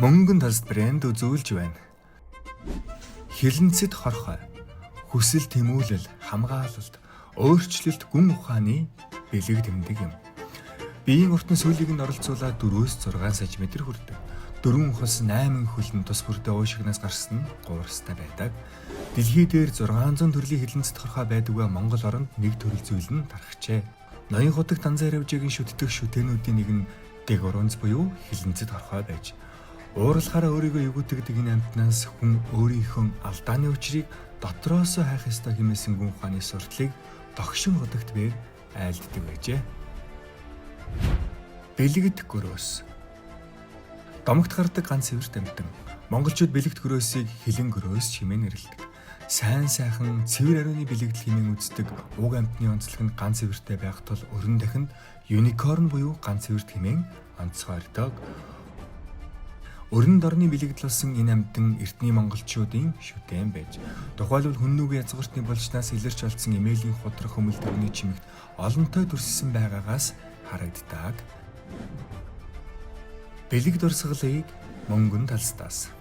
Мөнгөн талст брэнд үзүүлж байна. Хилэнцэд хорхой. Хүсэл тэмүүлэл, хамгаалалт, өөрчлөлт гүн ухааны бэлэг тэмдэг юм. Биеийн урт нь сүүлийг нь оролцуулаад 4-6 см хүрдэг. 4 хос 8 хөлн тус бүрдээ уушигнаас гарсан нь гуурстай байдаг. Дэлхий дээр 600 төрлийн хилэнцэд хорхой байдаг ба Монгол оронд нэг төрөл зүйл нь тархжээ. Ноён хутагт Анзааравжигийн шүтдэг шүтээнүүдийн нэг нь Дэгорунз буюу хилэнцэд хорхой байж ууралхаараа өөрийгөө эвгүтгдэг энэ амьтнаас хүн өөрийнхөө алдааны учрыг дотроосоо хайх ёстой хэмээсэн гүн ухааны суртлыг догшин хутагт бээр айлддаг байжээ. Бэлэгт гөрөөс. Домогт гардаг ганц цэвэрт амьтан. Монголчууд бэлэгт гөрөөсийг хилэн гөрөөс хэмээн нэрлэдэг. Сайн сайхан цэвэр ариуны бэлэгдэл хэмээн үздэг уг амьтны онцлог нь ганц цэвэртэй байх тул өрн дахинд unicorn буюу ганц цэвэрт хэмээн онцгойрдог. Өрн дорны бэлэгдэл болсон энэ амьтан эртний монголчуудын шүтээн байж тухайлбал хүннүгийн язгууртны болжнаас илэрч олдсон эмээлийн худрах хөмөлдөрний чимэгт олонтой дүрссэн байгаагаас харагддаг. Бэлэг дурсгалыг мөнгөн талстаас.